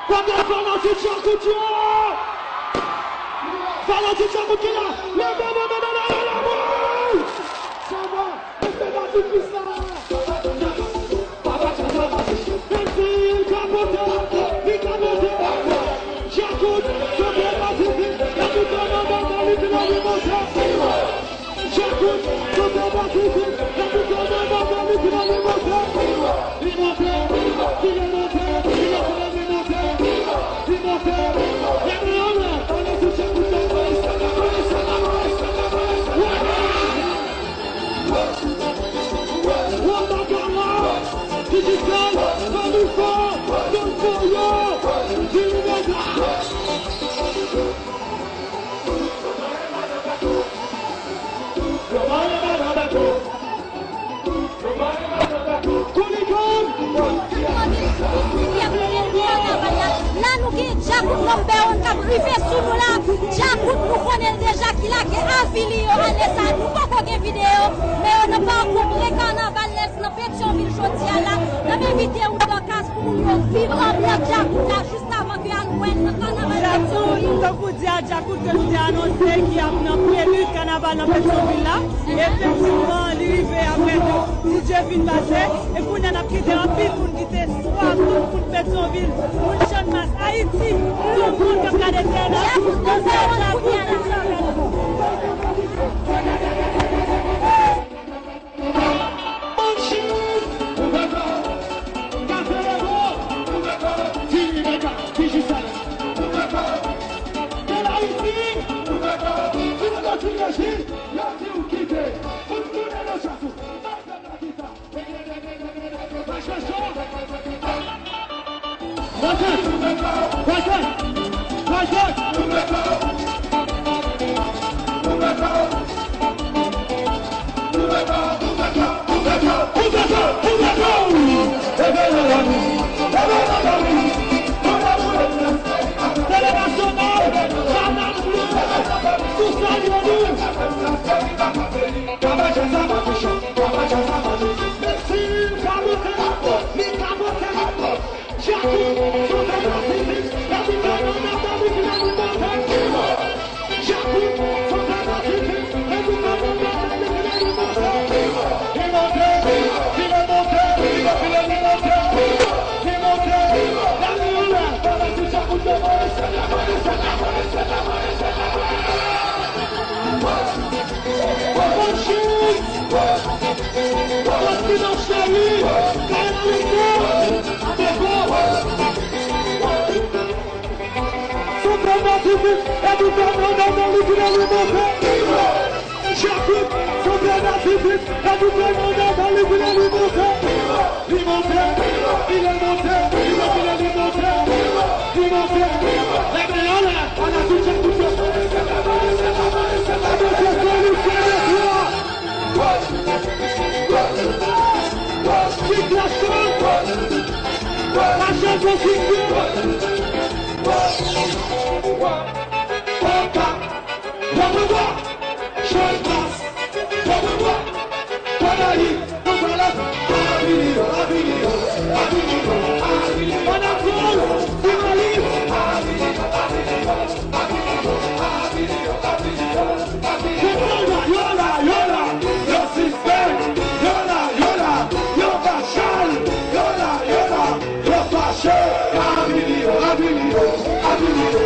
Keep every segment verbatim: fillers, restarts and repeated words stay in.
Kote fanatik Djakout yo? Fanatik Djakout ki la? Leve, leve, leve, leve, leve! Sa va? Respè Djakout ki sa? Menm si l ka pote, li ka pote. Djakout, sote Pasifik, Djakout nan nan nan li vin li monte. Djakout, sote Pasifik, Djakout nan nan nan li vin li monte. Li monte, li monte, li monte, li monte, li monte. Leve anlè, anlè sou Djakout nan. Wap bagay la, Digicel, Manifo, Don Koyo, Dilimeja. Yo pa renmen nan bèto. Yo pa renmen nan bèto. Koulidon. Tout moun gen pou l enjoy kanaval la. La nou gen Djakout number one k ap rive sou nou la. Djakout nou konnen l deja ki lage Avilio ane sa. Nou poko gen videyo, men yo nan pakou pre kanaval Nèls nan Petyonvil jodi a la. N ap envite ou Dorcas pou moun yo viv anbyans Djakout la jis avan ke al wè l nan kanaval Djakout, Petyonvil. Tankou di a Djakout ke nou te anonse ki ap nan prelude kanaval nan Petyonvil la. Efektivman, li rive apre ke Ti Dye fin pase. E kounye a n ap kite anpil moun ki te swaf, tout moun Petyonvil, moun Channmas, Ayiti, tout moun k ap gade T N H. Djakout nan sa yo kounye a la. Manchis, ouvè kò w. Kafe Lego, ouvè kò w. Tini Mega, Digicel, ouvè kò w. Bel Haïti, ouvè kò w. Ou kontinye di, yo di w kite. Ou tounen nan chas ou. Mwen fè la kita. Papa Jazz a manje chan, Papa Jazz a manje. Mèsi, li ka monte, li ka monte. Djakout, sote Pasifik, epi fè nan mèt li vin li monte. Djakout, sote Pasifik, epi fè nan mèt li vin li monte. Li monte, li monte, li monte, li monte. Leve anlè, fanatik Djakout yo, Moris, Moris, Moris, Moris. Bon chans! Bon dimanch, cheri! Kay la lekòl! Avèk ou! Sou fè matifi, epi fè mwen nan li vin li monte! Djakout! Sou fè matifi, epi fè mwen nan li vin li monte! Li monte, li monte, li monte, li monte, li monte. Leve anlè, ala ti chat pou fè. Leve sou li, fè de twa. Big Black Sound. Lajan pou figye. Opa. Wap wap. Chay pas. Wap wap. Konpayi. Anatòl, Timalis. Yo la, yo la, yo la, yo sispann. Yo la, yo la, yo pa chay. Yo la, yo la, yo fache. Avilio, Avilio, Avilio.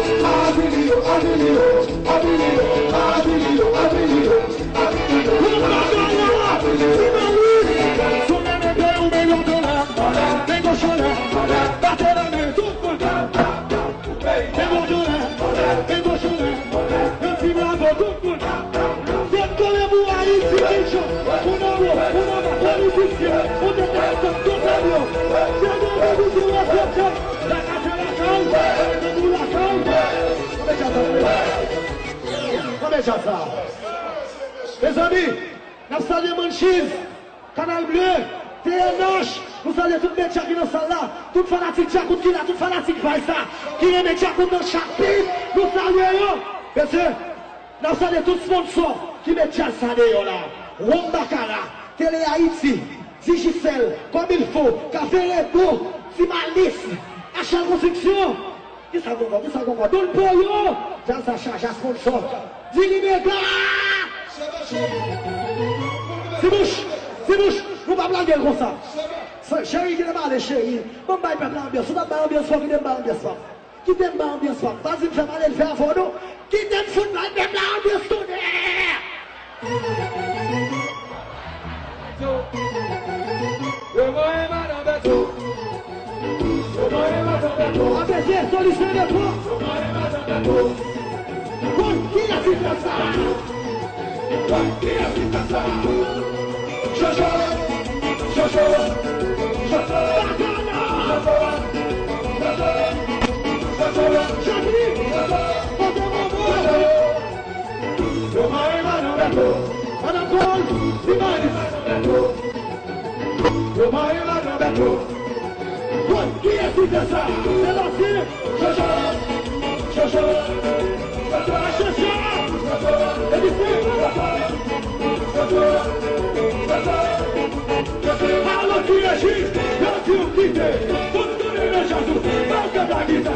Mezanmi, n ap salye Manchiz, Kanal Bleu, T N H, Nou salye tout medya ki nan sal la, tout fanatik Djakout ki la, tout fanatik Vice la, ki renmen Djakout nan chak peyi, nou salye yo. Mesye, n ap salye tout sponsò ki met djaz sa deyò la. Wòm Bakala, Tele Ayiti, Digicel, Kòm Il Fo, Kafe Rebo, Ti Malis, H L Konstriksyon. Kisa k ankò? Kisa k ankò? Don Poyo! Djaz sa chaje a sponsò. Dini Mega! Ti bouch! Ti bouch! Nou p ap lage l konsa. Cheri, kite m ale, cheri. Ban m bay pèp la anbyans. Ou t ap bay anbyans, fò kite m bay anbyans, pa. Kite m bay anbyans, pa. Pa di m fè m ale, l fè avè w, non. Kite m fout bay pèp la anbyans, tonnè! Yo, mwen, madan Bèto. Yo, mwen, madan Bèto. Apèze, solisyon de fò. Yo, mwen, madan Bèto. Bon, kiyès ki fè sa? Bon, kiyès ki fè sa? Jojo, Jojo, Jojo. Bakala! Jojo, Jojo, Jojo. Jacqueline, Jojo, Jojo. Yo mare madan Bèto. Madan Paul, Dimanis. Yo mare madan Bèto. Bon, kiyès ki fè sa? Se Basi. Jojo, Jojo, Jojo, Jojo, Jojo, Edistin. Jojo, Jojo, Jojo. Alò ki reji, yo di w kite. Tout tounen nan jazou, pa w ka blagita.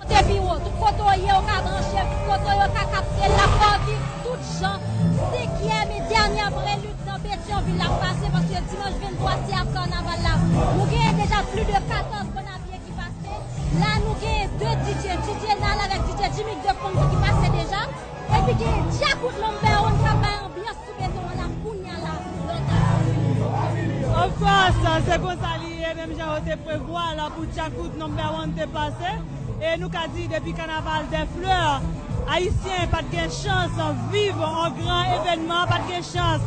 Monte pi wo, tout kote w ye, w ka branche, tout kote w ye, w ka kapte l, l ap fè w viv tout jan. Senkyèm e dènye prelude nan Petyonvil ap pase, paske dimanch venntwa se ap kanaval la. Nou genyen deja plis de katòz bann abiye ki pase. La, nou genyen de D J, D J Nal avèk D J Jimmy de Ponto ki pase deja. Epi genyen Djakout Number One k ap bay anbyans sou beton an la kounya la. Of course, se konsa li ye, menm jan yo te prevwa la pou Djakout Number One te pase. E nou ka di depi kanaval dè flè, Ayisyen pa t gen chans viv yon gran evènman, pa t gen chans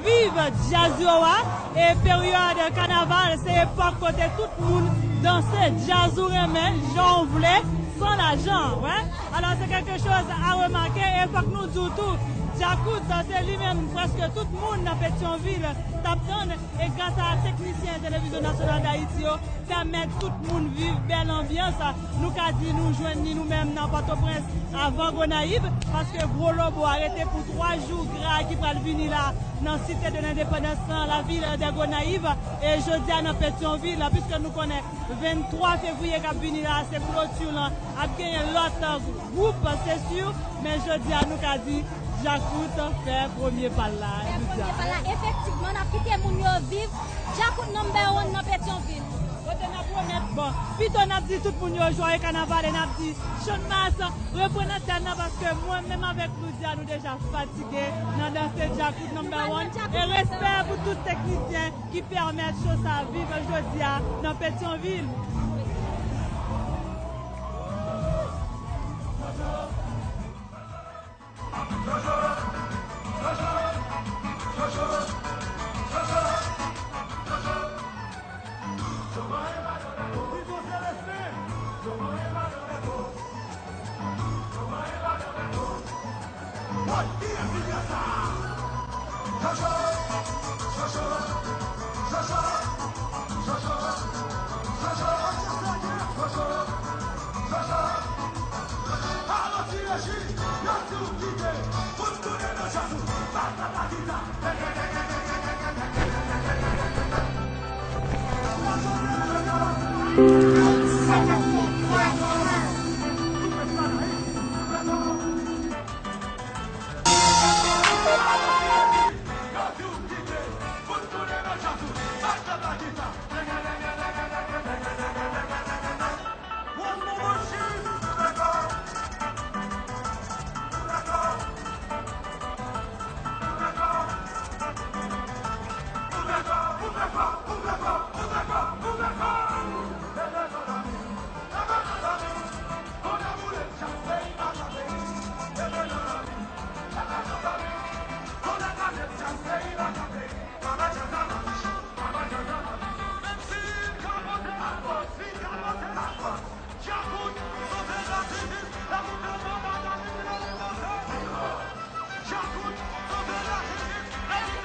viv djaz yo a. E peryòd kanaval, se epòk kote tout moun danse djaz ou renmen, jan w vle, san lajan, wè. Alò, se quelque chose à remarquer. E fòk nou di w tou, Djakout, se li menm, prèske tout moun nan Petyonvil t ap tann. E gras a teknisyen Televizyon Nasyonal d Ayiti yo, pèmèt tout moun viv bèl anbyans. Nou ka di nou jwenn li nou menm nan Pòtoprens avan Gonayiv, paske Gwo Lobo a rete pou twa jou gra ki pral vini la nan Cité de l'Indépendance, nan lavil de Gonayiv, e jodi a nan Petyonvil, piske nou konnen venntwa fevriye k ap vini la, se kloti lan, ap genyen lòt gwoup, se si, men jodi a nou ka di Djakout fè premye pa l la. Fè premye pa l la. Efektivman, n ap kite moun yo viv Djakout Number One nan Petyonvil. Kote n ap remèt, bon, pito n ap di tout moun yo jwaye kanaval e n ap di Channmas, reprann antèn nan, paske mwen menm avèk Loudia, nou deja fatige nan danse Djakout Number One. E respè pou tout teknisyen ki pèmèt cho sa viv jodi a nan Petyonvil.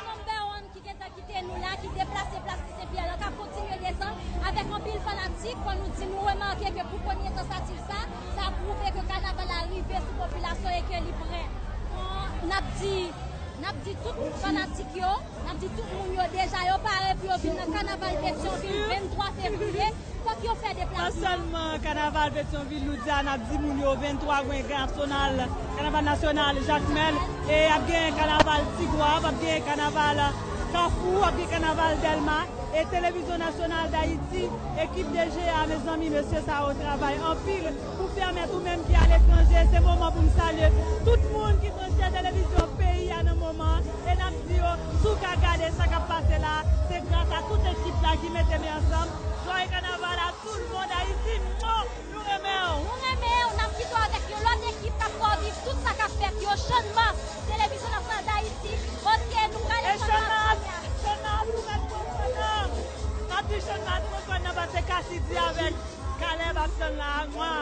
Number One ki gentan kite nou la, ki deplase plas Ti Senpyè la, k ap kontinye desann avèk anpil fanatik. Fò nou di, nou remake ke pou premye tantativ sa, sa pwouve ke kanaval la rive sou popilasyon e ke li prè. N ap di, n ap di tout fanatik yo, n ap di tout moun yo deja yo pare pou yo vin nan kanaval Petyonvil venntwa fevriye. Fòk yo fè deplasman. Non sèlman kanaval Petyonvil, nou di a, n ap di moun yo venntwa gen nasyonal, kanaval nasyonal Jakmèl, e ap gen kanaval Tigwav, ap gen kanaval Kafou, ap gen kanaval Dèlma, E Televizyon Nasyonal Dayiti, ekip D G A, mezanmi, mesye sa yo travay anpil pou pèmèt ou menm ki aletranje. Se moman pou m salye tout moun ki branche televizyon peyi a nan moman an. E n ap di yo, si w ka gade sa k ap pase la, se gras a tout ekip la ki mete men ansanm. Joyeux Carnaval à tout le monde Ayiti. Mwa, nou renmen w. Nou renmen w, n ap kite w avèk yon lòt ekip k ap fè w viv tout sa k ap fèt yo. Channmas, Televizyon Nasyonal Dayiti, kote nou prale Channmas. Channmas, ou mèt pran kòn nan. N ap di Channmas pran kòn nan paske Cassidy avèk Caleb ap tann la. Mwa.